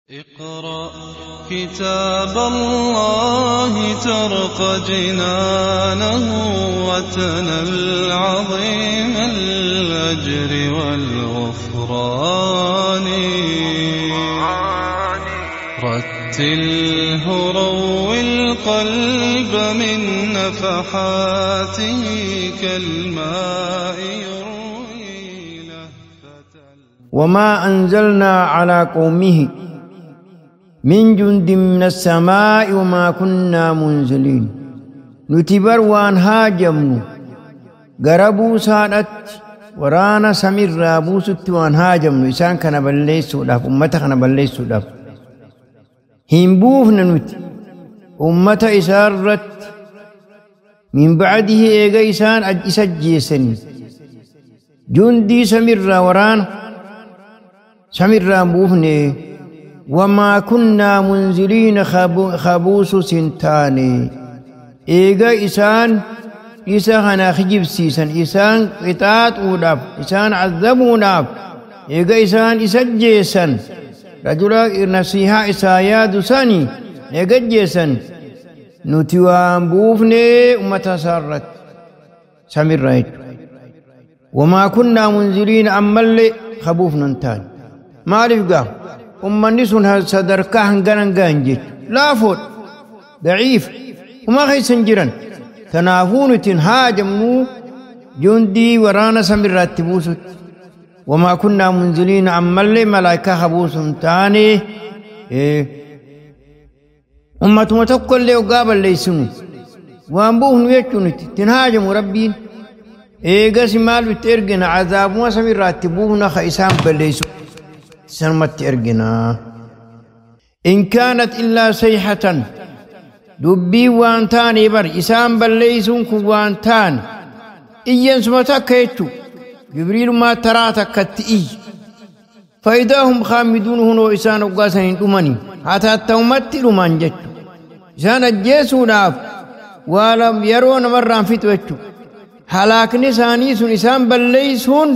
اقرأ كتاب الله ترق جنانه وتنل عظيم الأجر والغفران. رتله روي القلب من نفحاته كالماء يروي لهفة. وما أنزلنا على قومه من جند من السماء وما كنا منزلين. نتبر وان هاجمnu garabuu saadhatti waraana samirraa buusutti waan haajamnu isaan kana balleessuudhaaf, ummata kana balleessuudhaaf hin buufne nuti ummata isaarratti. Min ba'dihi eega isaan isa ajjeesanii jundii samirraa waraana samirraa hin buufne. وما كنا منزلين خبوس سنتاني. إيغا إسان إسا خنا خجب سيسان إسان قطاط وداف إسان عذبوناف إيغا إسان إسا جيسان رجلا نصيحة إسا يادساني إيغا جيسان نتوان بوفني أمتا سارت سمير رايت. وما كنا منزلين أما اللي خبوفنا انتان. ما رفقا ummanni sun sadarkaa hanganan gahan jechu laafoodha, daciif, uma keessan jiran. Kanaafuu nuti hin haajamnu jundii waraana samirraatti buusutti. Wamaa kunnaa munziliina ammallee malaayikaa habuusu hin taane. Ummatuma tokkollee hoggaa balleessinu waan buufnu jechuu nuti ittiin haajamu rabbiin. Eegas maal itti ergina? Azaabuma samirraatti buufna ka isaan balleessu سنمت إرجنا. إن كانت إلا سيحة دبي وانتان بر إسام بليسون كوانتان إيان سمتك جبريل ما تراتك كتئي فإذا هم خامدون هنو إسان وقاسن أمني حتى التومت رمان جت إسان الجيسو ناف ولم يرون مرة فتوتو هلاك نساني سن إسام بليسون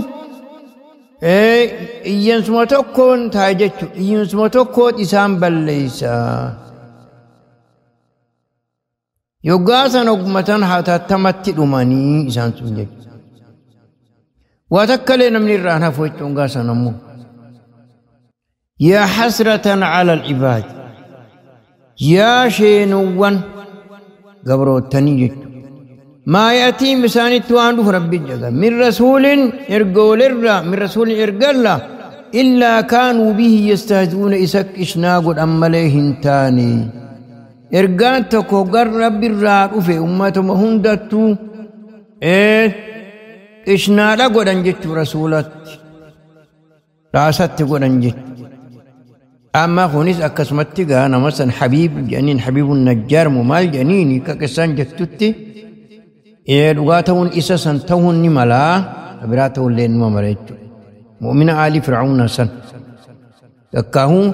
iyyansuma tokkoon taa'e jechuudha. Iyyansuma tokkoon isaan balleessa. Yoggaa sana oggumatan hatattamatti dhumanii isaan sun jechuudha. Waa takka illee namni irraan hafu jechuun hoggaa sana immoo. Yaa hasratan ala al-ibaad. Yaa sheenuwwan gabroottanii jechuudha. ما يأتي مساني توان دف ربي جل من رسول إرجول الرا من رسول إرجلا إلا كانوا به يستهزئون. إسك إشناق أمليهن تاني إرجان تكو ربي الرا في أمتهم هندتو إيه إشناق قدن جت رسولات رأست قدن جت. أما خونيس أكسمتي أنا مثلا حبيب جنين حبيب النجار ممال جنيني ككسان جتتي dhugaa ta'uun isa san ta'uun ni malaa, biraa ta'uun illee nima mala jechuudha. Mu'mina aalii Fir'aawna san takkaahuu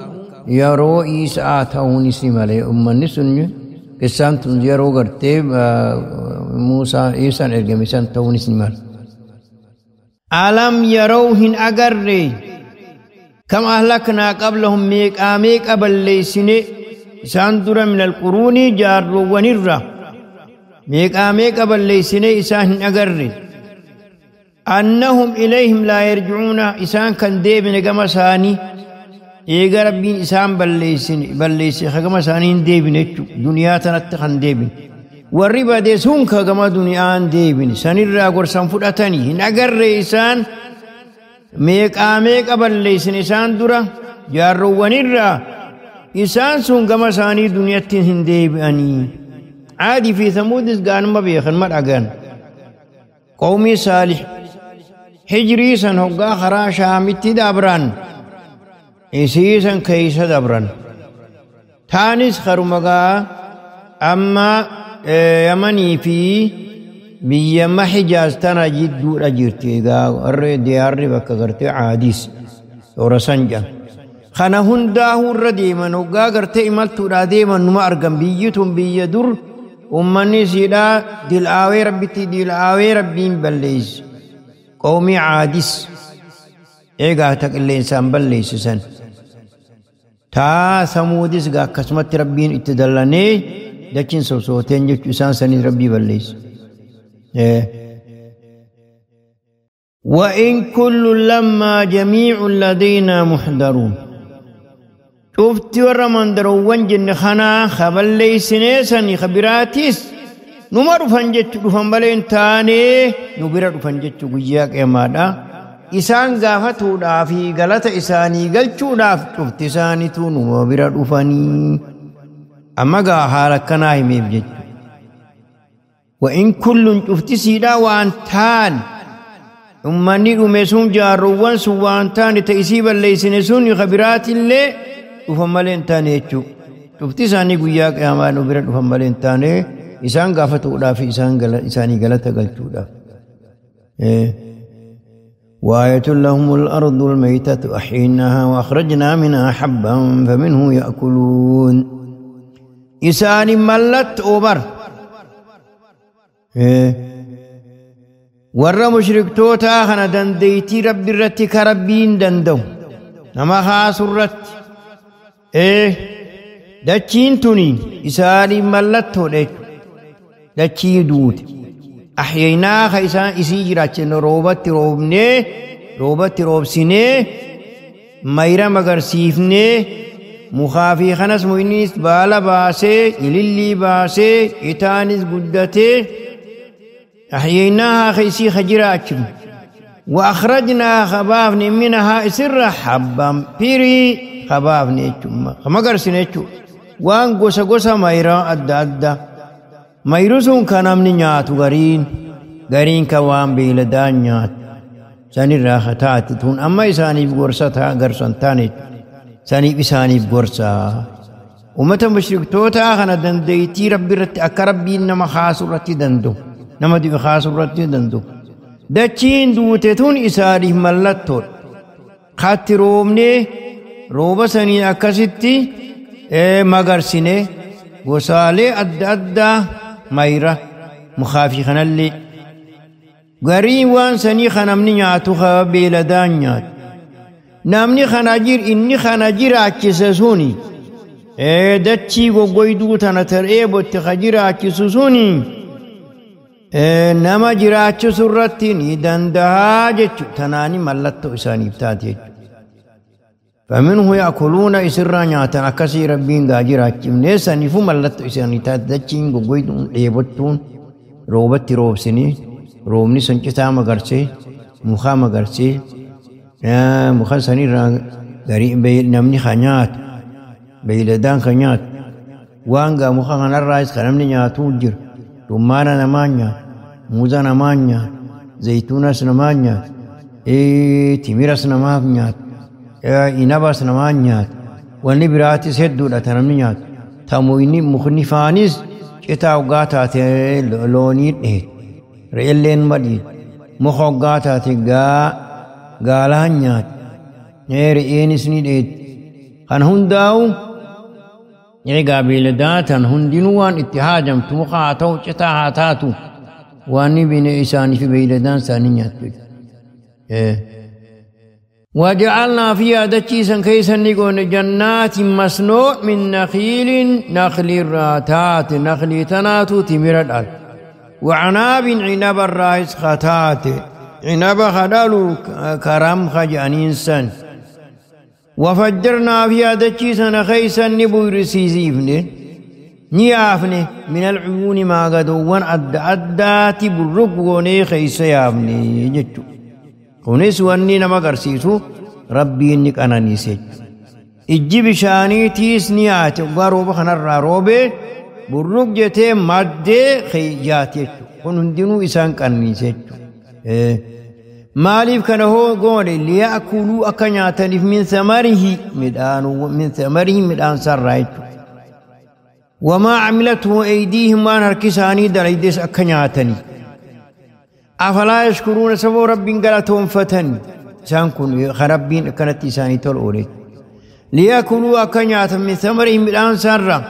yeroo Iisaa ta'uunis ni mala. Uummanni sun qissaan tun yeroo gartee Muusaa Iisaan ergame san ta'uunis ni mala. Alam yeroo hin agarre kam ahlaknaa qablahum meeqaa meeqa balleessine isaan dura min alquruunii jaarroowwanirra meeqaa meeqa balleessine isaan hin agarre. Annahum ilayhim laa yarji'uuna isaan kan deebine gama isaanii eega rabbiin isaan balleessine gama isaanii hin deebine jechuudha. Duniyaa tanatti kan deebine warri badee sun ka gama duniyaa hin deebine sanirraa gorsan fudhatanii hin agarre isaan meeqaa meeqa balleessine isaan dura jaarroowwanirraa isaan sun gama isaanii duniyaatti hin deebi'anii. عادي في ثمود قال ما بيخن ما أجان قومي صالح هجري سن هقا خرا شامتي دابران إسيسن كيس دابران تانيس خرمقا أما يمني في بيما حجاز تنا جدو أجرتي الري ديار بكغرتي عاديس ورسنجا خنا هنداه الرديما هقا غرتي إمالتو راديما نما أرقم بيتهم بيدر ummanni isiidhaa dil'aawee rabbitti dil'aawee rabbiin balleessi. Qawmii caadis eegaa ta qilleensaan balleessisan. Taa samuudis gaa akkasumatti rabbiin itti dallanee dachiin sosooteen jechuu isaan saniin rabbii balleessu. وإن كل لما جميع لدينا محضرون شفت ورا من دروان جن خنا خبل ليسني خبراتيس نمر فنجت فنبلين تاني نبرا فنجت قياك يا مادا إسان غافتو دافي غلط إساني غلچو داف شفت إساني تو نمبرا فني أما غا حالكنا هميب وإن كل شفت سيدا وان تان أمني أمسون جاروان سوان تاني تأسيب الليسن سون خبرات اللي وفمالين تاني تشو شفتي ساني قياك يا ما نبرد وفمالين تاني إسان غافتو دافي إسان إساني غلطة غلطو داف. وآية لهم الأرض الميتة أحييناها وأخرجنا منها حبا فمنه يأكلون إساني ملت أوبر warra mushriktoota kana dandeettii rabbi irratti ka rabbiin danda'u nama kaasu irratti dachiin tuni isaanii mallattoodha jechuudha. Dachii duute ahyaynaa ka isaan isii jiraachisne roobatti roobnee roobatti roobsinee mayra magarsiifnee mukaa fi kanas muknis baala baasee ilillii baasee itaanis guddatee أحييناها خيسي خجراتشم وأخرجنا خبافني منها إسر حبا بيري خبافني خما قرسني وان قوسا قوسا ميرا أدى أدى ميروسون كان من نياتو غرين غرين كوان بيلدان نيات ساني راختات تون أما إساني بغرسة غرسان تاني ساني بساني بغرسة ومتى مشركتوتا خنا دنديتي ربي رت أكربي إنما خاص رتي دندو nama dibi kaasu irratti danda'u. Dachiin duute tun isaaniif mallattoodha. Katti roobnee rooba sanii akkasitti magarsine gosaalee adda addaa mayra mukaa fi kanallee. Garii waan sanii kan namni nyaatu beeladaan nyaatu. Namni kana jir inni kana jiraachise suni dachii goggoyduu tana tar'ee botte ka jiraachisu suni. Nama jiraachisu irratti ni danda'a jechuudha. Tanaani mallattoo isaaniif taate jechuudha. Faminhu yaakuluuna isirraa nyaatan akkasii rabbiin gaa jiraachifnee saniifuu mallattoo isaanii taate dachiin goggoyduun dheebottuun roobatti roobsinii roobni sun citaa magarsee mukaa magarsee muka sanirraa garii namni ka nyaatu beeyladaan ka nyaatu waan gaa muka kanarraas kan namni nyaatuu jira. Rummaana namaa nyaata, muuza namaa nyaata, zayituunas namaa nyaata, timiras namaaf nyaata, inabas namaa nyaata. Wanni biraatis hedduudha ta namni nyaatu. Ta mukni faanis citaa hoggaa taate loonii dheete, re'elleen madhiite, muka hoggaa taate gaalaan nyaata, re'eenis ni dheete. Kan hundaa'u egaa beeyladaa tan hundinuu waan itti haajamtu muka haa ta'u citaa haa taatu waan bine isaanii fi beeyladaan isaanii nyaattu. وجعلنا فيها دچيسا كيسا نقول جنات مسنوع من نخيل نخل راتات نخل تناتو تمر الأرض وعناب عنب الرئيس خطات عنب خدالو كرم خجانين سن وفجرنا فيها دچيسا خيسا نبورسيزيفني نيافني من العيون ما قدوان أدى أدى تبرقوني خيسا يافني جتو kunis wanni nama agarsiisu rabbiin ni qananiise. Ijji bishaaniitiis ni yaate dhugaa rooba kanarraa roobee burruq jetee maddee yaate jechuudha. Kun hundinuu isaan qananiise jechuudha. Maaliif kana hoo goone liya'kuluu akka nyaataniif min samarihi midhaan min samarihi midhaan sarraa jechuudha. Wamaa camilathu aydiihim waan harki isaanii dalaydes akka nyaataniif. أفلا يشكرون سبو رب قالتهم فتن سانكون خربين كانت إساني تول ليأكلوا أكنياتا من ثمرهم بالآن سرا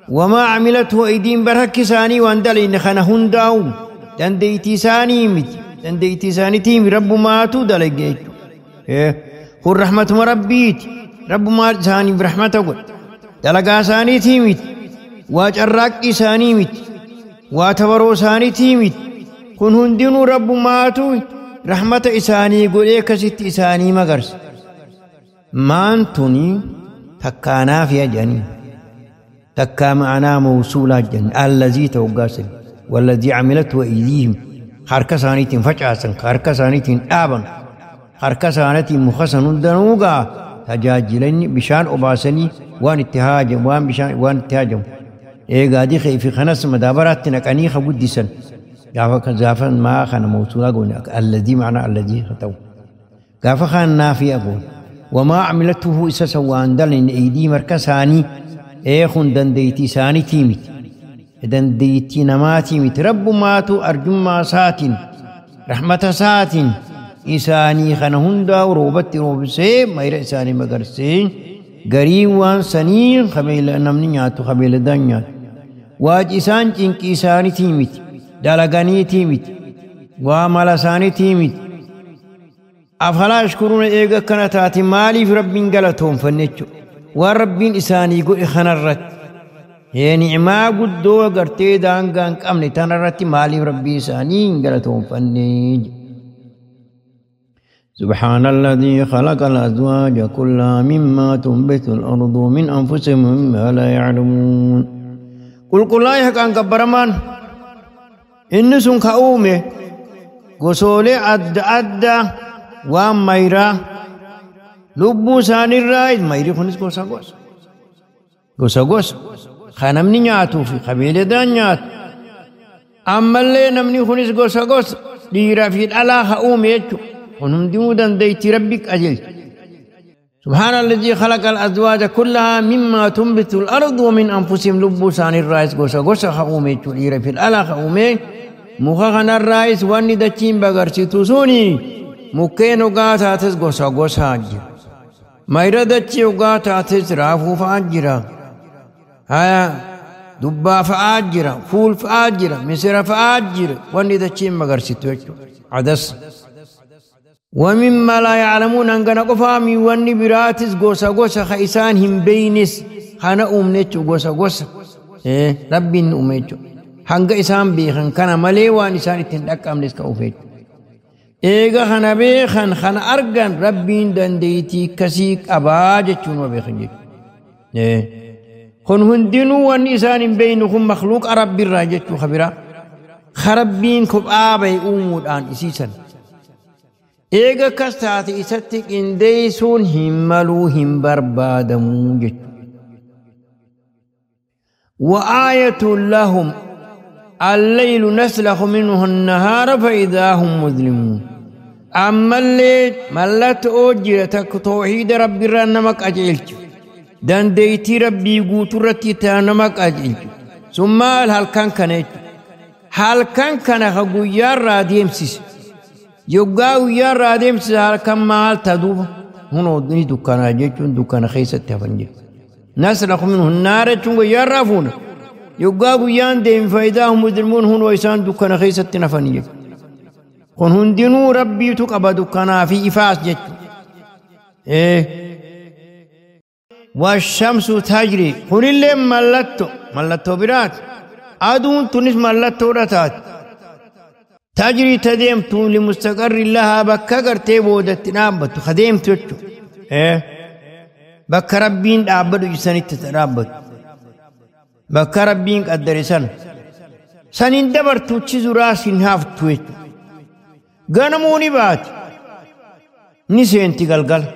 وما عملته أيديهم برهك ساني واندل إن خنهن داو دنديتي ساني مت دنديتي ساني تيم رب ما تودلق قل رحمة ربيت Rabbumaa isaaniif rahmata godhe. Dalagaa isaaniitii miti. Waa carraaqqii isaanii miti. Waa tabaroo isaaniitii miti. Kun hundinuu Rabbumaatu rahmata isaanii godhee akkasitti isaanii magarsa. Maan tuni takkaa naafiya jedhanii takkaa ma'anaa mawsuulaa jedhanii allazii ta'u gaasani wallazii camilatu aydiihim harka isaaniitiin facaasan harka isaaniitiin dhaaban harka isaaniitiin muka san hundanuu gaa tajaajilanii bishaan obaasanii waan itti haajamu waan bishaan waan itti haajamu eegaa dikee fi kanas madaabaraatti naqanii ka guddisan gaafa gaafa maa kana mawsuulaa goone allazii ma'anaa allazii ta'u gaafa kaan naafiya goone. وما عملته إساسا وان دلن أيدي مركزاني إيخون دنديتي ساني تيمت دنديتي نماتي رب ماتو أرجما ساتين رحمة ساتين إساني خنهندا وروبت روبسي ما يرأساني مقرسي غريوان سنين خبيل نمنياتو خبيل دنيا واج إسان جنك إساني تيمت دلغاني تيمت ومال ساني تيمت أفلا يشكرون إيغا كانت مالي في ربين قالتهم فنيتشو وربين إساني قو إخنرت يعني ما قدو قرتي دانغان كامني تنرت مالي في ربي إساني قالتهم فنيج. سبحان الذي خلق الأزواج كلها مما تنبت الأرض من أنفسهم مما لا يعلمون. قل قل لا يحق كبرمان إن سن كأومي قصولي أد أد waan mayraa lubbuu isaaniirraa mayrii kunis gosa gosa gosa gosa ka namni nyaatuu fi ka beeladaan nyaatu ammallee namni kunis gosa gosa dhiiraa fi dhalaa ka uume jechuudha kun hundinuu dandeettii rabbi qajeelcha. سبحان الذي خلق الأزواج كلها مما تنبت الأرض ومن أنفسهم lubbuu isaaniirraayis gosa gosa ka uume jechuudha dhiiraa fi dhalaa ka uume muka kanarraayis wanni dachiin bagarsiitu suni mukkeen ogaa taates gosa gosaa jira. Mayra dachii ogaa taates raafuu fa'aa jira. Haya dubbaa fa'aa jira, fuul fa'aa jira, misira fa'aa jira. Wanni dachiin magarsitu jechuudha. Adas. ومما لا يعلمون hangana qofaami wanni biraatis gosa gosa ka isaan hin beeynis kana uumne jechuudha gosa gosa. Rabbiin uume jechuudha. Hanga isaan beekan kana malee waan isaan ittiin dhaqqabnes ka uufe jechuudha. Eega kana beekan kana argan rabbiin dandeettii akkasii qabaa jechuun waa beekan jechuudha. Kun hundinuu wanni isaan hin beekne kun makhluuqa rabbiirraa jechuu kabiraa. Ka rabbiin kophaa bahe uumuudhaan isiisan. Eega akkas taate isatti qindeessuun hin maluu hin barbaadamuu jechuudha. وآية لهم الليل نسلخ منه النهار فإذا هم مظلمون. أما الليل ملت أجرتك توحيد ربي رنمك أجلت دنديتي ربي قوترتي تانمك أجلت ثم هل كان كانت هل كان كان خقويا راديم سيس يقاويا راديم سيس هل كان مال تدوب هنا دني دكان أجلتون دكان خيسة تفنجي نسلخ منه النار تنقيا رافون يقاويا ديم فإذا هم مظلمون هنا ويسان دكان خيسة تنفنجي kun hundinuu rabbiitu qaba dukkanaa fi ifaas jechuudha. Washamsu tajri kunillee mallattoo biraati. Aduun tunis mallattoodha taati. Tajri tadeemtu limustaqarri lahaa bakka gartee boodatti dhaabbattu ka deemtu jechuudha. Bakka rabbiin dhaabbatu isanitti dhaabbatu. Bakka rabbiin qaddare sana. Saniin dabartuchi zuraas hin haftu jechuudha. Ganamuu ni baati ni seenti galgala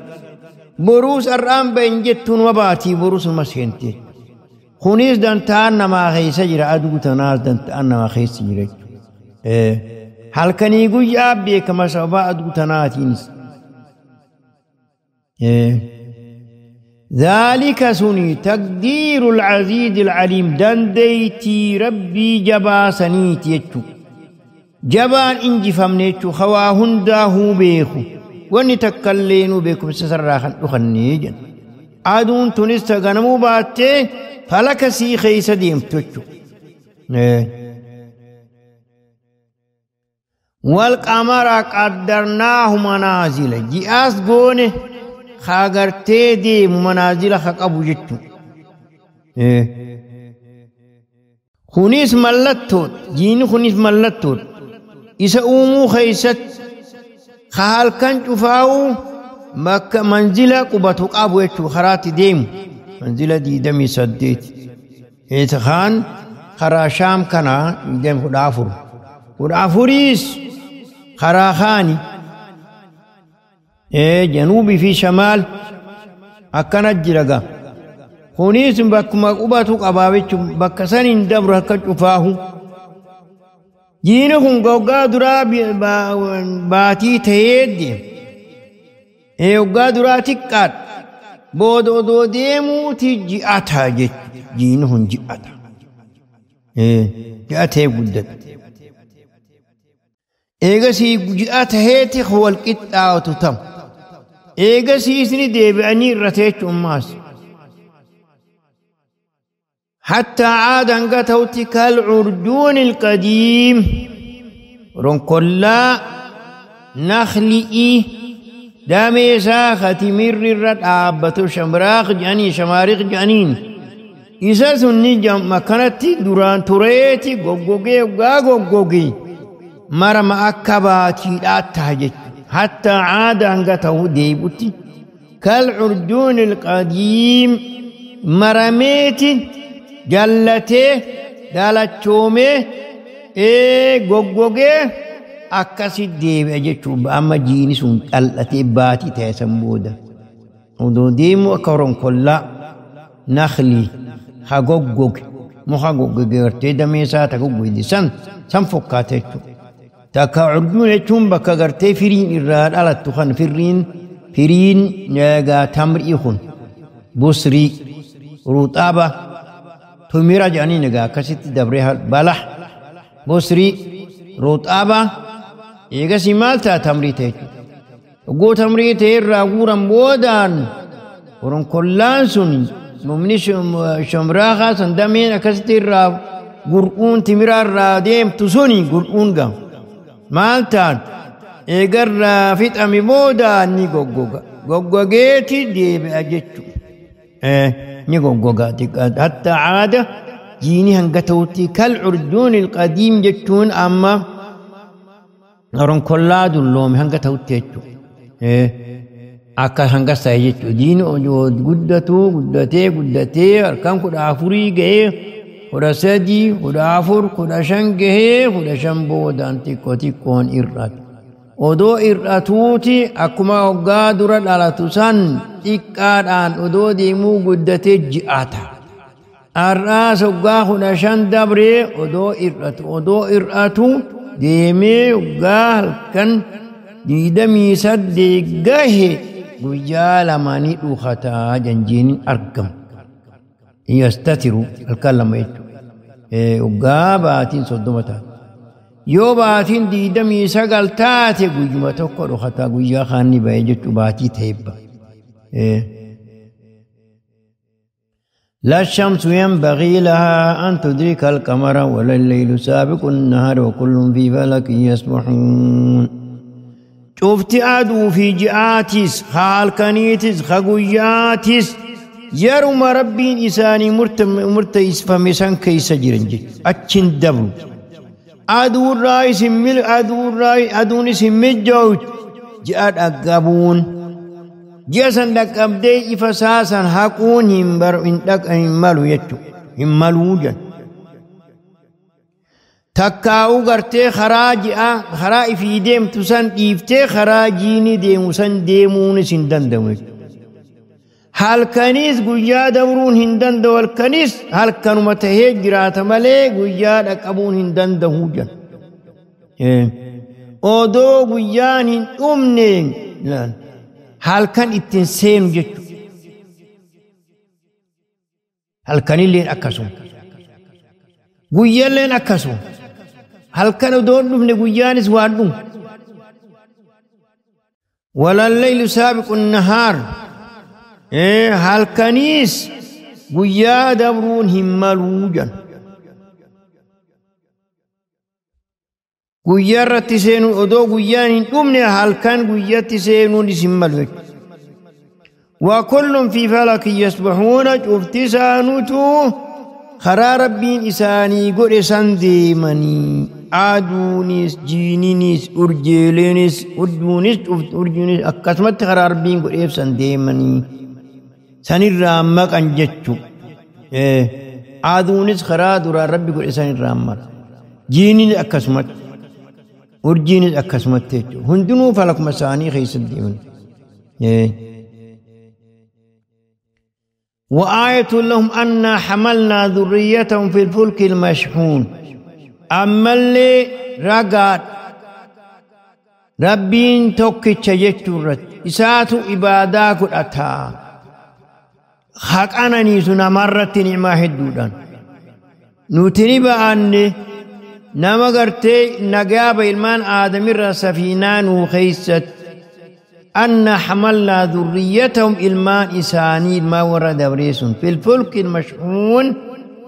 boruus har'aan bahin jettuun ma baatii boruus ma seenti kunis dantaan namaa keessa jira aduu tanaas dantaan namaa keessa jira jechuudha. Halkanii guyyaa beekama sababa aduu tanaatiinis. ذلك سني تقدير العزيز العليم دنديتي ربي جبا سنيت يجو جبان انجفمني يجو خوا هنداه بيخو واني تكلينو بيكم سسراخن دخنيجن ادون تونس تغنمو باتي فلك سي خيس ديم تجو والقمر قدرناه منازل جياس غونه Agartee deemu manaazila haa qabu jechuudha. Kunis mallattoodha. Jiini kunis mallattoodha. Isa uumuu keessatti halkan cufaa'u bakka manzila qubatu qabu jechuudha karaatti deemu. Manzila 28. Kaan karaa Shaam kanaa 14. 14 karaa kaani. Januubii fi shamaal akkana jira gaa. Kunis bakkuma qubatu qabaa jechuun bakka san hin dabru akka cufaahu. Jiini kun waggaa duraa baatii ta'ee deema. Waggaa duraa xiqqaadha. Booda odoo deemuuti ji'ata jechuudha. Jiini kun ji'ata. Ji'atee guddata. Eegasii ji'a taheeti wal qixxaatu ta'u. Eegasii isni deebi'anii irra teechuun maas. حتى عاد أنقته كالعرجون القديم رنكلا نخلئي دامي ساخة مر الرد شمراخ جاني شماريخ جانين إذا سني مكانتي دوران تريتي غوغوغي غوغوغي مرم أكباتي لا تهجت حتى عاد أنقته ديبوتي كالعرجون القديم مرميتي jallatee daalachoomee goggogee akkasi deebi'a jechuudha. Amma jiini sun qal'atee baatii ta'e san booda. Odoo deemu akka horonkollaa nakhli ha goggoge muka goggoge gartee damee isaa ta goggoge san fokkaate jechuudha. Takka urjuun jechuun bakka gartee firiin irraa dhalattu kan firiin tamrii kun busrii ruxaaba tumira jedhanii egaa akkasitti dabree balah busrii ruxaaba eegasii maal ta'a tamrii ta'e jechuudha. Oggoo tamrii ta'e irraa guuran boodaan horonkollaan sun mumni shamraakaa san dameen akkasitti irraa gur'uun timiraa irraa deemtu suni gur'uun gama. Maal ta'an eegarraa fixame boodaan ni goggoga. Goggogeeti deebi'a jechuudha. Ni goggoga hatta caada jiini hanga ta'utti kal urjuun ilqadiim jechuun amma horonkollaa dulloome hanga ta'utti jechuudha. Akka hanga ta'e jechuudha. Jiini guddatu guddatee guddatee harkaan 14 gahee 13 14 15 gahee 15 boodaan xiqqoo xiqqoon irraatu. Odoo irratuuti akkuma waggaa dura dhalatu san xiqqaadhaan odoo deemuu guddatee ji'ata. Har'aas waggaa 15 dabree odoo irratu deemee waggaa halkan 28 gahe guyyaa lamaanii dhukataa janjiiniin argamu. Yastatiru halkan lama jechuudha. Waggaa baatiin 30 taate. Yoo baatiin 29 taate guyyuma tokko dhokataa guyyaa kaanni ba'ee jechuun baatii ta'eebba. لا الشمس ينبغي لها أن تدرك القمر ولا الليل سابق النهار وكل في فلك يسبحون. شفت أدو في جئاتس خالكنيتس خقوياتس يرم ربين إساني مرتئس فمسان كيس جرنجي أتشن دبرو أدو الرئيس مل أدو الرئيس أدونس مجوت جاءت أقابون جاسن دقبدي إفساسا حقون همبر إن دق همالو يتو همالو جن تكاو غرتي خراج خراج في ديم تسان إفتي خراجيني ديموسان ديمون سندن دوت halkanis guyyaa dabruun hin danda'u halkanis halkanuma tahee jiraata malee guyyaa dhaqqabuun hin danda'u jedhan. Odoo guyyaan hin dhumne halkan ittiin seenu jechuudha. Halkanilleen akkasuma. Guyyaalleen akkasuma. Halkan odoo hin dhumne guyyaanis waan dhumu. Walallaylu saabiqu nahaar. Halkanis guyyaa dabruun hin maluu jedhan. Guyyaa irratti seenuun odoo guyyaan hin dhumne halkan guyyatti seenuunis hin malu jechuudha. وكل في فلك يسبحون شفت سانوتو خرا ربين إساني قل سنديمني عادونيس جينينيس أرجيلينيس أرجونيس أرجونيس أكسمت خرا ربين قل سنديمني سنرامك أنجتشو عادونيس خرا درا ربي قل سنرامك جينينيس أكسمت أرجينيس أكسمت تيجو هندنو فلك مساني خيس الديمن. وآية لهم أنا حملنا ذريتهم في الفلك المشحون. أما اللي رقاد ربين توكي تجترت إساتو إباداك الأتا حق أنا نيسونا مرة نعمة هدودان نوتني بأني نما قرتي نقاب إلمان آدم الرسفينان وخيست أن حملنا ذريتهم إلمان إساني ما ورد بريسون في الفلك المشحون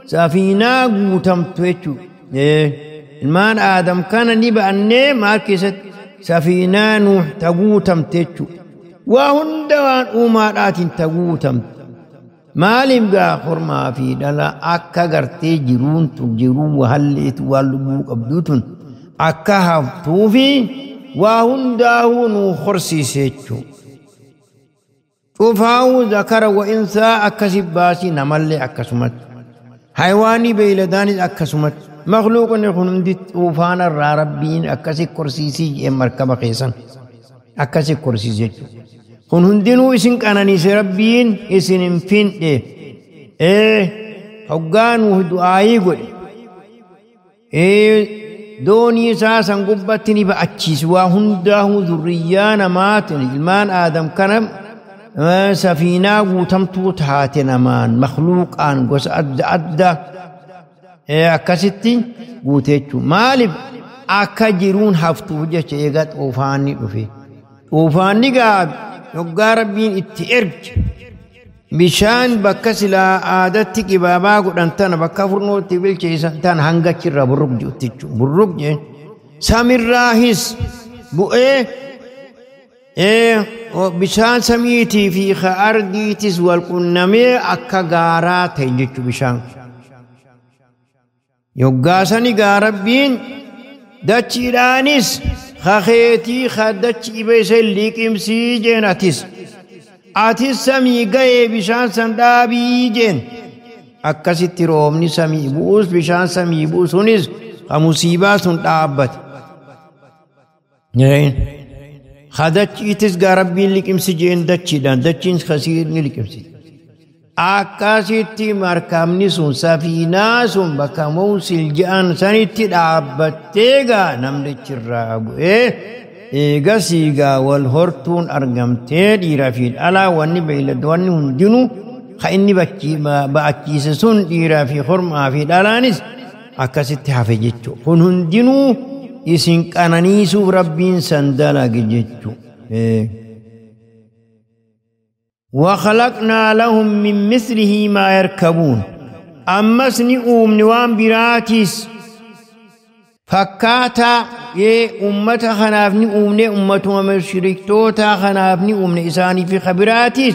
سفينة قوتم تويتو. إلمان آدم كان نبأ أني ما كيست سفينة نوح تقوتم تيتو وهن دوان أمارات تقوتم مالم قا خرما في دلا أكا قرتي جرون تجرون وهلئت والبوك أبدوتن أكا هفتوفي وهن داهون خرسي سيتشو شوفاو ذكر وإنثى أكسب باسي نملي أكسمت حيواني بيلداني أكسمت مخلوق يكون دي طوفان الربين أكسي كرسي سي مركبة خيسان أكسي كرسي سيتشو كن هندنو إسن كانني سربين إسن فين إيه إيه حقان دعائي قل إيه دوني ساسا قبتني بأتشيس وهنده ذريان ماتن إلمان آدم كان سفينة وتمتو تهاتنا مان مخلوق آن قس أدى أدى أكستي قوتيتشو مالب أكجرون هفتو جيش إيغات أوفاني أوفي أوفاني قاب يقا ربين اتئرج bishaan bakka silaa aadatti qibaabaa godhan tana bakka furnootti bilcheessan tana hanga achirraa burruq jechuutti burruq jeen samirraahis bu'ee bishaan samiitii fi ardiitis wal qunnamee akka gaaraa ta'e jechuu bishaan. Yoggaasani gaarabbiin dachiidhaanis kakeetii dachi ibeessa liqimsii jeen atis. Atis samii ga'ee bishaan san dhaabii jeen. Akkasitti roobni samii bu'us bishaan samii bu'usunis ka musiibaa sun dhaabbate. Kadachiitis gaarabbiin liqimsi jeen dachiidhaan dachiin kasiir ni liqimsi. Akkasitti markabni sun safiinaa sun bakka Mawsil je'an sanitti dhaabbattee gaa namnichirraa bu'ee eegasii gaa wal hortuun argamtee dhiiraa fi dhalaa wanni beeyladoonni hundinuu ka inni ba'achiise sun dhiiraa fi hormaa fi dhalaanis akkasitti hafe jechuudha. Kun hundinuu isin qananiisuuf rabbiin san dalage jechuudha. وخلقنا لهم من مثله ما يركبون أمس نؤمن وان براتيس فكاتا يه أمة خناف نؤمن أمة ومشركتوتا خناف نؤمن إساني في خبراتيس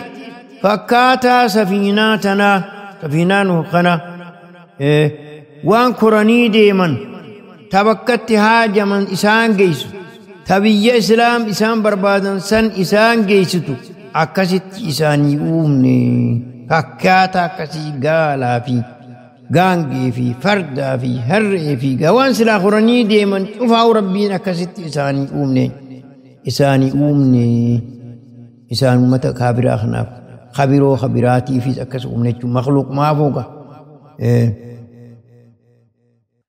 فكاتا سفيناتنا سفينان خنا وان كراني ديمن تبكت هاجة من إسان جيس تبي إسلام إسان بربادن سن إسان جيستو akkasitti isaanii uumne fakkaataa akkasii gaalaa fi gaangee fi fardaa fi harree fi waan silaa horanii deeman cufaa rabbiin akkasitti isaanii uumne isaanii uumne isaan uummata kaabiraa kanaaf kabiroo kabiraatiifis akkas uumne jechuun makluuq maafooga.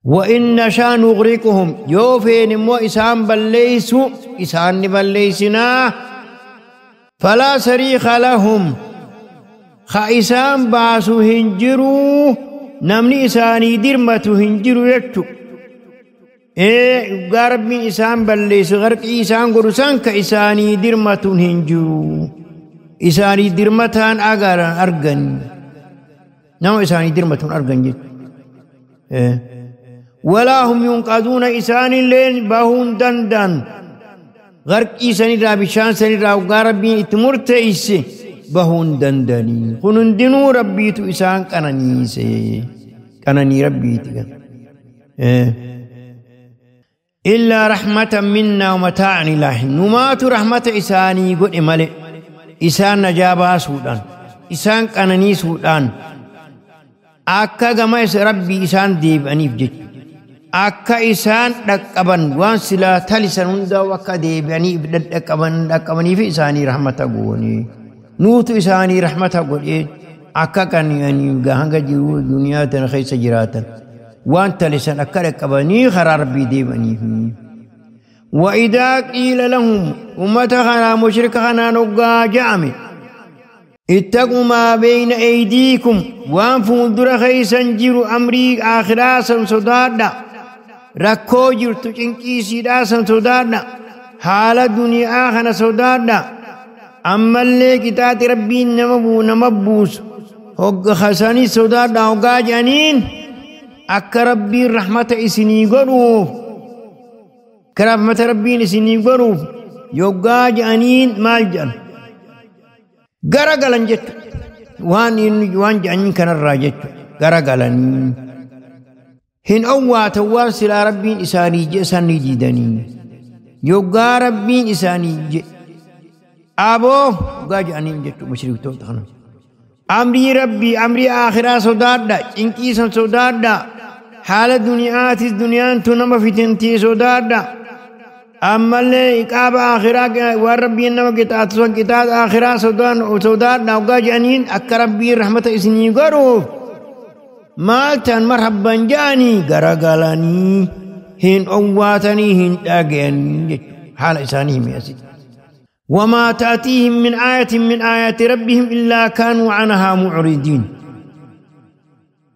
وإن نشاء نغرقهم يوفين مو إسان بليسو إسان بليسنا فلا صريخ لهم خائسان باسو هنجرو نمني إساني درمتو هنجرو يتو إيه غرب من إسان بليس غرق إسان قرسان كإساني درمتو هنجرو إساني درمتان أغران أرغن نعم إساني درمتون أرغن جت إيه ولا هم ينقذون إساني لين باهون دندن غرق إساني را بشان سني را وغربين اتمرت إسي Bahuun dandanii kun hundinuu rabbiitu isaan qananiise qananii rabbiiti gan illaa rahmatan minnaa wamataa'an ilaa hin numaatu rahmata isaanii godhe male isaan najaa baasuudhaan isaan qananiisuudhaan akka gama rabbii isaan deebi'aniif jechu akka isaan dhaqqaban waan silaa talisan hundaa akka deebi'aniif dhaqqabaniif isaanii rahmata goonee nuutu isaanii rahmata godhee akka qananiif hanga jiruu duniyaa tana keessa jiraatan waan talisan akka dhaqqabanii karaa rabbii deebi'aniif. وإذا قيل لهم أمة خنا مشرك خنا نقا جعم اتقوا ما بين أيديكم وانفوا در خيسا جيروا أمري آخراسا صدادا ركو جرتو چنكي سيداسا صدادا حال الدنيا خنا صدادا أما اللي كتات ربي نمبو نمبوس هق خساني صدادا هقا جانين أك ربي الرحمة إسني قروف كرحمة ربي إسني قروف يقا جانين مال جان garagalan jechu waan waan jedhaniin kanarraa jechu garagalanii hin owwaatan waan silaa rabbiin isaanii jedhe san ni diidanii yoggaa rabbiin isaanii jedhe aboo yoggaa jedhaniin jechu mushriktoota kana amrii rabbii amrii aakhiraa sodaadha cinqiisan sodaadha haala duniyaatis duniyaan tun nama fitintii sodaadha ammallee iqaaba akhiraa waan rabbiin nama qixaaxu san qixaaxa akhiraa sodaadha hoggaa jedhaniin akka rabbiin rahmata isinii godhuuf maal ta'an marhabban jedhanii garagalanii hin owwaatanii hin dhaga'anii jechuudha haala isaanii hime asitti. وما تأتيهم من آية من آيات ربهم إلا كانوا عنها معرضين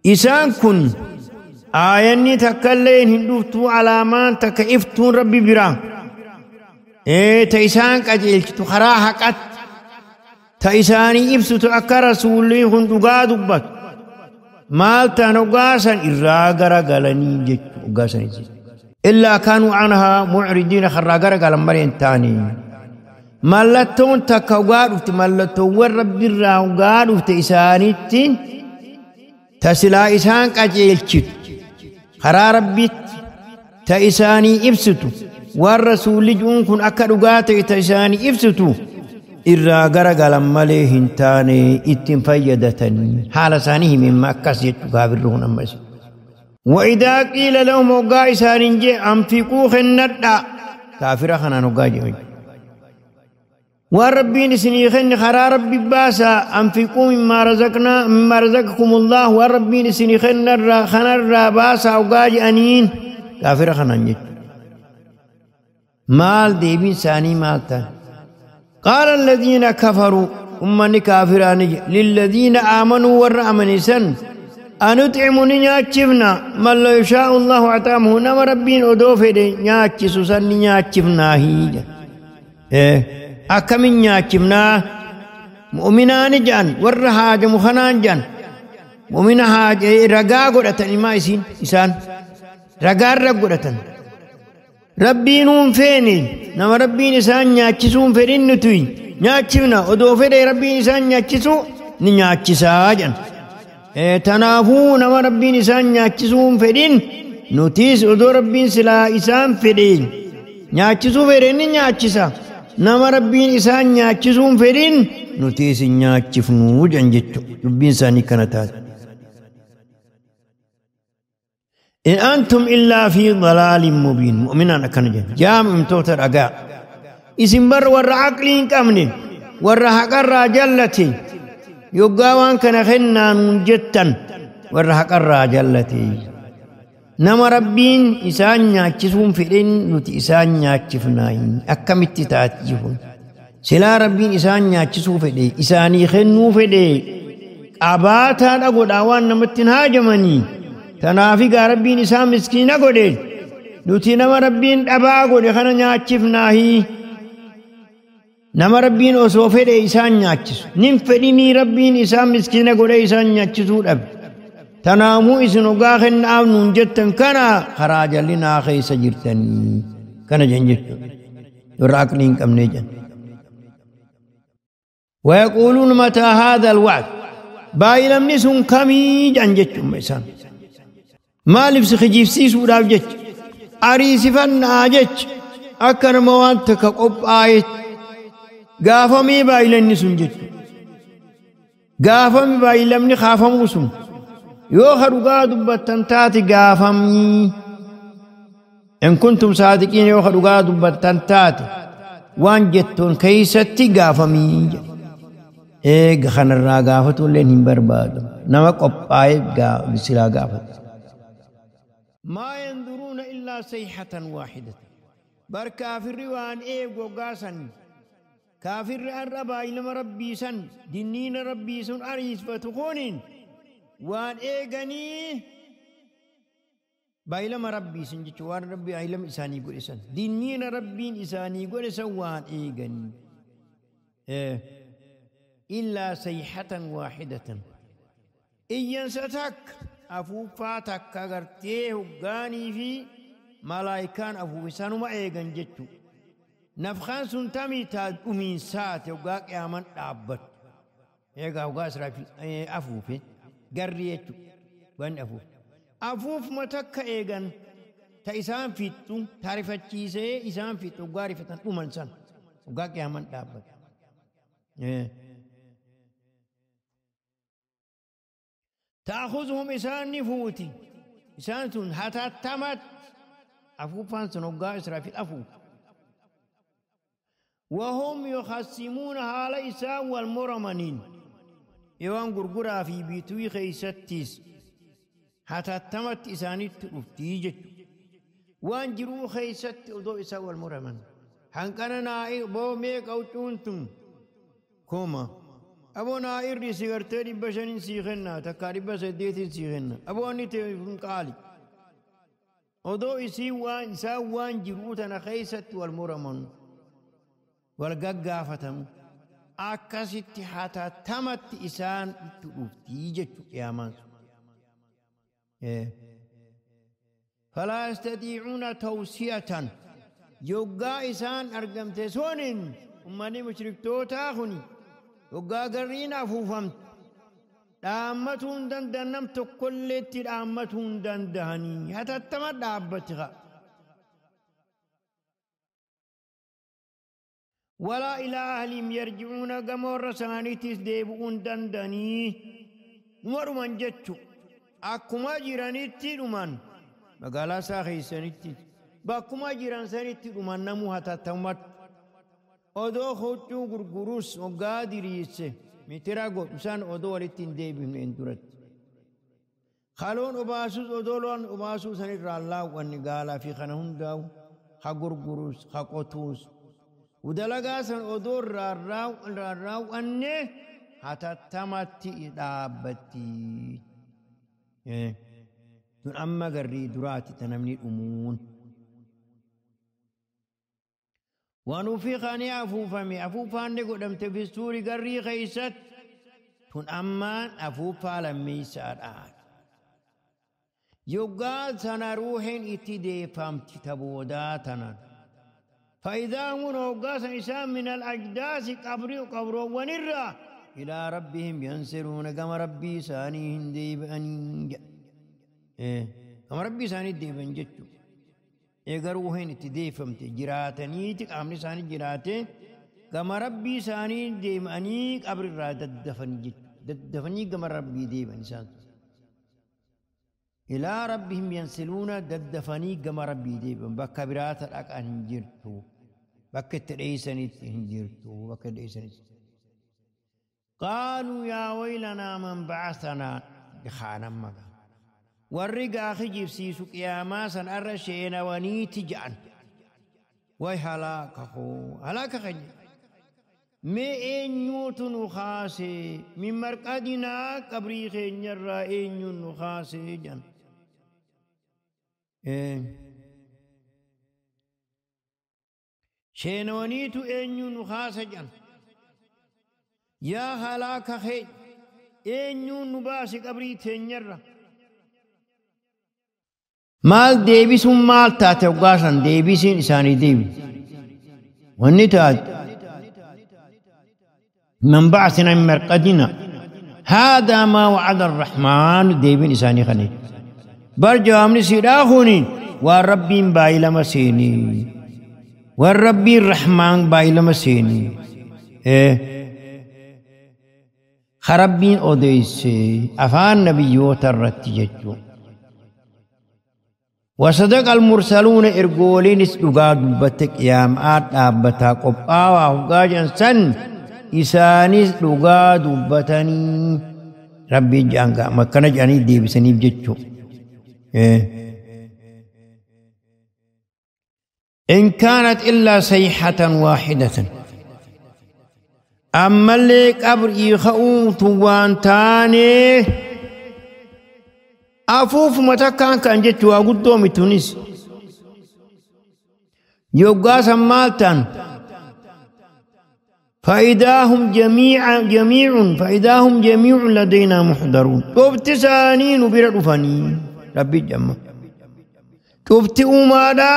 إسان كن آياني تكلين هندوفتو علامان تكئفتون ربي برا إيه تيسان قجيلتو خرا حقت تيساني إبسطو أكا رسولي هندوغا دبت مالتا نغاسا إرا غرغلني جت غاسا إلا كانوا عنها معرضين خرا غرغلن مرين تاني مالتون تكوغا دفت مالتون ربي راغا دفت إسانيتين تسلا إسان قجيلتو خرا ربي تيساني إبسطو والرسول جون كن أكا دغاتي تيساني إبسطو إرا غرغلن مالي هنتاني إتن فيدتني حال سانيه مما أكس يتقابرون أمس وإذا قيل لهم وقا إسانين جي أنفقوا خندا كافرة خنا نقا جي والربين سني خن خرا ربي باسا أنفقوا مما رزقنا مما رزقكم الله والربين سني خن خنا باسا وقا جي أنين كافرة خنا نجي مال ديبين ساني مالتا قال الذين كفروا أمني كافران للذين آمنوا ورأمني سن أنطعم نياتشفنا من لا يشاء الله عطامه نما ربين أدوفد نياتشسو سن نياتشفنا هي إيه أكمن نياتشفنا مؤمنان جان ورهاج مخنان جان مؤمن حاج رقا قرأتن ما يسين إسان رقا رقرأتن ربينون فيني نما ربين إسان نياتشسون فيرين نتوي نياتشفنا أدوفد ربين إسان نياتشسو نياتشسا جان تنافو نما ربين إسان نياتشسون فيرين نتيس أدو ربين سلا إسان فيرين نياتشسو فيرين نياتشسا نما ربين إسان نياتشسون فيرين نتيس نياتشفنو جان جتشو ربين ساني كانتات إن أنتم إلا في ضلال مبين مؤمنا كان جام امتوتر أقا إسم بر ور عقلين كامنين ور حقر جلتي يقاوان كان خنا جتا ور حقر جلتي نما ربين إسان ناتشفون فئرين نتي إسان ناتشفناين أكمت تاتجفون سلا ربين إسان ناتشفون فئرين إساني خنو فئرين أباتا أقول أوان نمتن هاجمني تنافي ربين إسان مسكين قولي نتي نما ربين أبا قولي خنا ناتشفناهي نما ربين أصوفر إسان ناتشس نمفرني ربين إسان مسكين قولي إسان ناتشسو رب تنامو إسن أغاخن آو ننجتن كنا خراج لنا خيس جرتني كنا جنجت وراكنين كم نجن ويقولون متى هذا الوعد بايلمني سن كمي جان إسان maaliif si kijibsiisuudhaaf jecha ariisifannaa jecha akka nama waan takka qophaa'etti gaafamee baay'ilanni sun jechuudha. Gaafami baay'ilamni kaafamuu sun yoo ka dhugaa dubbattan taate gaafamii in kuntum saadiqiin yoo ka dhugaa dubbattan taate waan jettuun keeysatti gaafamii jedhe. Eega kanarraa gaafatu illee hin barbaadu nama qophaa'ee silaa gaafatu. ما ينظرون إلا صيحة واحدة بر كافر وان إيغو غاسن كافر أن ربا إلما ربي سن دينين ربي سن أريس فتقونين وان إيغني بايلما ربي سن جتوان ربي إلما إساني قول إسان دينين ربي إساني قول إسان وان إيغني إيه. إلا صيحة واحدة إيان ستك afuuffaa takka gartee hoggaanii fi malaayikaan afuufe sanuma eegan jechu. Nafkaan sun tamii taa dhumiinsaate hoggaa qiyaaman dhaabbattu. Eegaa hoggaa Israafil afuufe garri jechu wanni afuufe. Afuufuma takka eegan ta isaan fixxu taarifachiisee isaan fixxu hoggaa rifatan dhuman san hoggaa qiyaaman dhaabbattu. تأخذهم إسان نفوتي إسان سن حتى تمت أفوفان سنوغا إسرافيل أفوف وهم يخصمون حال إسان والمرمنين إيوان غرغرا في بيتوي خيستيس حتى تمت إساني تفتيجت وان جرو خيست أدو إسان والمرمن هنكنا نائي بو ميك أو تونتم كوما أبو نائر دي سيغرتي دبا شنين سيخنا تكا دبا سديتين سيخنا أبو أني تيفن قالي أدو إسي وان إسا وان جروتنا خيست والمرمن والقاقافتم أكست حتى تمت إسان تؤفتيجت يا مانس فلا يستطيعون توسية يوغا إسان أرقمت سونين أماني مشركتو تاخني وقا قرين أفوفمت دامتون دندنم تقلت دامتون دندهني حتى تمت دابتها ولا إلى أهلهم يرجعون قمور رسانيتس ديبؤون دندني مرمان جتشو أكما جيرانيتي رمان مقالا ساخي سانيتي باكما جيران سانيتي رمان نمو حتى تمت odoo huccuu gurgurus hoggaa diriirse mitira godhu san odoo walitti hin deebifne hin duratti. Kaloon obaasus odoo loon obaasuu san irraa laawwanni gaalaa fi kana hundaa'u ha gurgurus ha qotuus. Udalagaa san odoo irraa raawwanne hatattamatti dhaabbatti. Tun amma garrii duraati ta namni dhumuun. ونفخ أفوفمي أفوفان قدمت في السور قري خيست تن أمان أفوفا لمي سارات يقال سنة روح اتدي فامت تبوداتنا فإذا هم وقاس إسام من الأجداس قبري قبر ونرى إلى ربهم ينصرون كما ربي سانيهن ديبان كما ربي ساني ديبان جتو eega ruuhin itti deeffamte jiraataniiti qaamni isaanii jiraate gama rabbii isaanii deemanii qabrirraa daddafanii jechuudha. Daddafanii gama rabbii deeman isaan. Ilaa rabbihim yansiluuna daddafanii gama rabbii deeman bakka biraata dhaqan hin jirtu. Bakka itti dheeysanitti hin jirtu. Bakka dheeysanitti. Qaaluu yaa waylanaa man ba'asanaa khaanan maqaa. Warri gaafi jibsiisu qiyaamaa san arra sheenawaniiti ja'an. Way halaaka hoo halaaka keenya. Mee eenyuutu nu kaase min marqadinaa qabrii keenyarraa eenyuun nu kaase jedhan. Sheenawaniitu eenyuun nu kaase jedhan. Yaa halaaka keenya eenyuun nu baase qabrii teenyarra. Maal deebisuun maal taate hoggaasan deebisiin isaanii deebi. Wanni taate من بعثنا من مرقدنا هذا ما وعد الرحمن ديبين إساني خني برجو أمني سيداخوني والربي بايل مسيني والربي الرحمن بايل مسيني إيه خربين أوديسي أفان نبيوت الرتيجو وصدق المرسلون إرجولين إسلوغا دبتك يا مات أبتا قبآ وغاجن سن إساني إسلوغا دبتني ربي جانغا مكان جاني دي بسني بجتشو إيه. إن كانت إلا صيحة واحدة أما اللي قبر يخؤون توان تاني أفوف متكان كان جتوا قدومي تونس يوغا سمالتان فإذا هم جميع فإذا هم جميع لدينا محضرون تبتسانين برفني ربي جمع تبتئ ماذا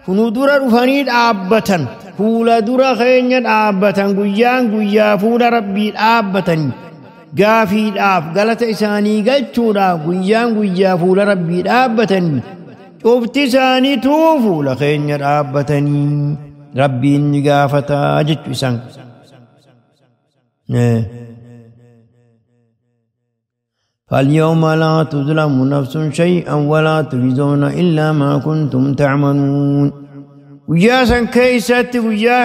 فندور رفني آبتن فولا دورا خينيا آبتن قيان قيا فولا ربي آبتن غافي آف غلط إساني قلتورا قيان قيا فولا ربي آبتن تبتساني تو فولا خينيا آبتن ربي نغافتا جت إسان فاليوم لا تظلم نفس شيئا ولا تجزون إلا ما كنتم تعملون ويا سن كيست ويا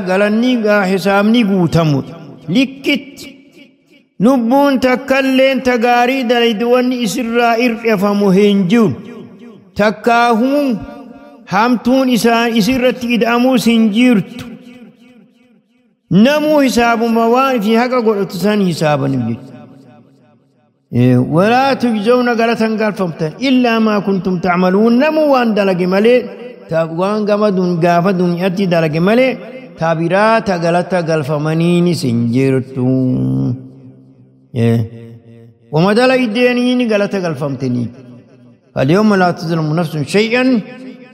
غلني غا حسابني غوتمو لكت نبون تكلين تغاري دليدوان إسرائيل يفهمو هنجو تكاهون همتون إسان إسرت إدامو سنجيرت نمو حساب موان في حقا قلتسان حسابا نبجي ولا تجزون غلطا غلفمتا إلا ما كنتم تعملون نمو وان دلق ملي تاوان غمدون غافة دنياتي دلق ملي تابرات غلطا غلفمنين سنجيرتو وما دلق الدينين غلطا غلفمتني فاليوم لا تظلم نفس شيئا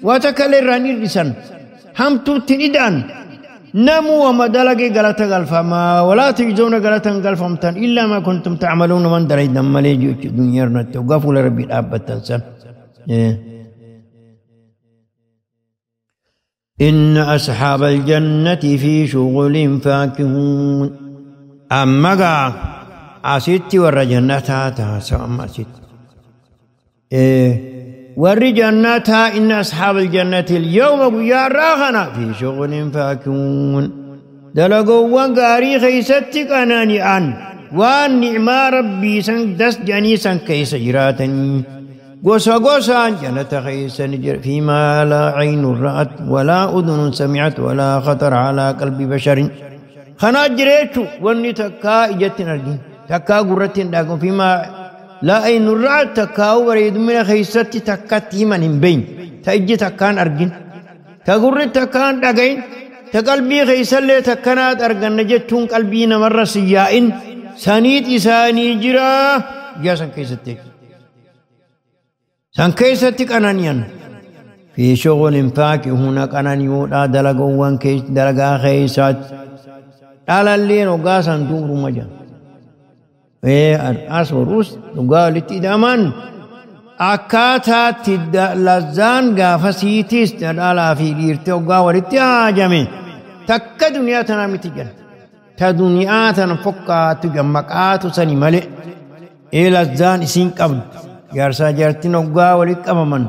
وتكلر رانير لسان هم تتندان نمو وما دلق غلطا غلفما ولا تجزون غلطا غلفمتن إلا ما كنتم تعملون من دريد ملي جوت دنيا نتوقفوا لربي الأب تنسى. إن أصحاب الجنة في شغل فاكهون أما قا أسيتي ور جنتها تاسع أسيت ور جنتها إن أصحاب الجنة اليوم يا راغنا في شغل فاكهون دلقوا وانقاري خيستك أناني أن وان نعما ربي سن دس جاني سن كيس جراتني قوسا قوسا جنة خيسا فيما لا عين رأت ولا أذن سمعت ولا خطر على قلب بشر خنا جريتو واني تكا إجتن أرجين تكا قرتين داكم فيما لا عين رأت تكا وريد من خيستي تكا تيمن بين تأجي تكان أرجين تقرت تكان داكين تقلبي خيسا لي تكنات أرجن نجتون قلبي نمر سيائن سانيت إساني جرا جاسن كيستي سان كيستك أنانيان في شغل فاكهون أنانيودا دلقوان كيس دلقا خيسات على اللي نقاسا دور مجا إيه الأس وروس نقال تدامان أكاتا تد لزان غافسيتيس تدالا في ديرتو غاورتي آجمي تك دنيا تنامي تجن تدنيا تنفقا تجمقاتو سني ملئ إيه لزان إسين قبل jaarsaa jaartiin hoggaa walitti qabaman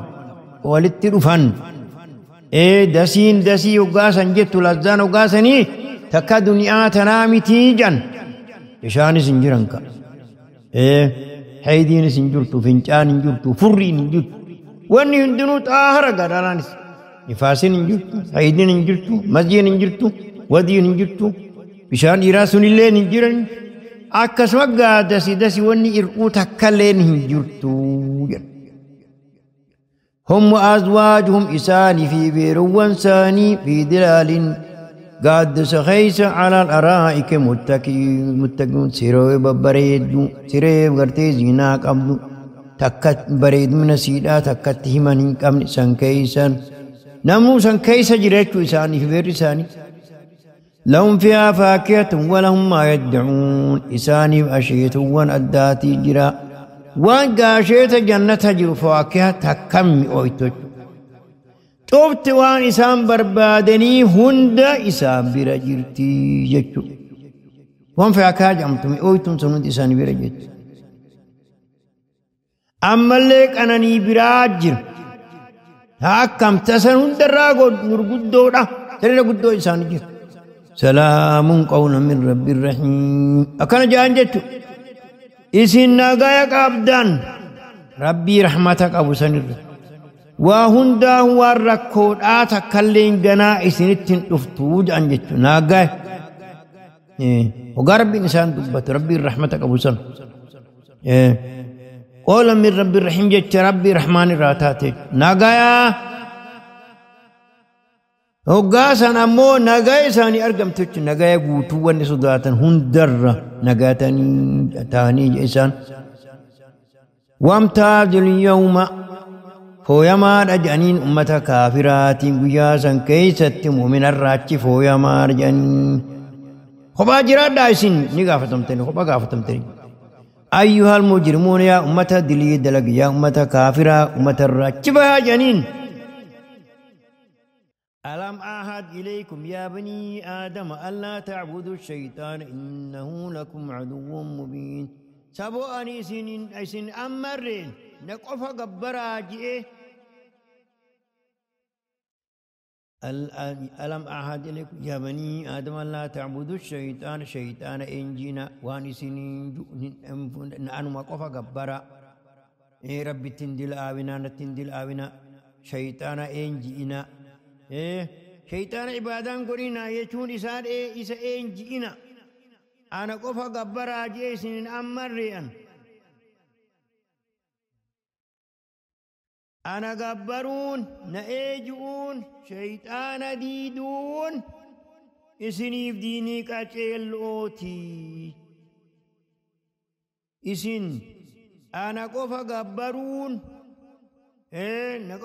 walitti dhufan dasiin dasii hoggaa san jettu lazzaan hoggaa sanii takka duniyaa tanaa mitii jan bishaanis hin jiran ka haydiinis hin jirtu fincaan hin jirtu furriin hin jirtu wanni hundinuu xaahara gadhalaanis nifaasiin hin jirtu haydiin hin jirtu masjiin hin jirtu wadiin hin jirtu bishaan dhiiraa sunillee hin jiran akkasuma gaadasi dasi wanni ir'uu takkalleen hin jirtu هم وأزواجهم إساني في بيروان ساني في دلال قادس خيس على الأرائك متكئون سيرو بريد سيرو غرتي زيناك أبدو تكت بريد من سيدا تكت همن قمن سنكيسا نمو سنكيسا جريتو إساني في بير إساني لهم فيها فاكهة ولهم ما يدعون إساني أشيت وان أداتي جرا وان قاشيت جنة جرو فواكهة تكم أويتو شفت وان إسان بربادني هند إسان برجرتي جتو وان فاكهة جمتمي أويتم سنود إسان برجرتي أما الليك أنني براجر هاكم تسن هند الراغو نرقدو لا ترى قدو إسان جر سلام قولا من رب الرحيم أكن جان جتو إسن نغايا قابدان ربي رحمتك أبو سنر وهندا هو الركود آتكلين جنا إسنتين أفتوج أن جتو نغايا وقرب إنسان دبت ربي رحمتك أبو سن قولا من رب الرحيم جت ربي رحمن الراتات نغايا Hoggaa ammoo nagaa isaanii argamtu jechuun nagaa guutuu wanni sodaatan hundarra nagaatanii ta'anii isaan. Wamtaazul yawma fooyamaadha jedhaniin ummata kaafiraatiin guyyaa san keessatti muuminarraa achi fooyamaadha jedhaniin. Kophaa jiraadhaa isin ni gaafatamtanii kophaa gaafatamtanii. Ayyuhal mujrimuun yaa ummata dilii dalagi yaa ummata kaafiraa ummatarraa achi bahaa jedhaniin. ألم أعهد إليكم يا بني آدم ألا تعبدوا الشيطان إنه لكم عدو مبين سبو أني سن أمرين نقف قبراجئ ألم أعهد إليكم يا بني آدم ألا تعبدوا الشيطان شيطان إنجينا وأني سن أنما قف قبرا إيه ربي تندل آونا نتندل آونا شيطان إنجينا إيه شيطان عبادان قرينا يجون إسان إيه إسا إنجينا أنا قفا قبرا جيسن أمريان أنا قبرون نأجون شيطان ديدون إسنيف ديني كاتشيلوتي إسن أنا قفا قبرون إيه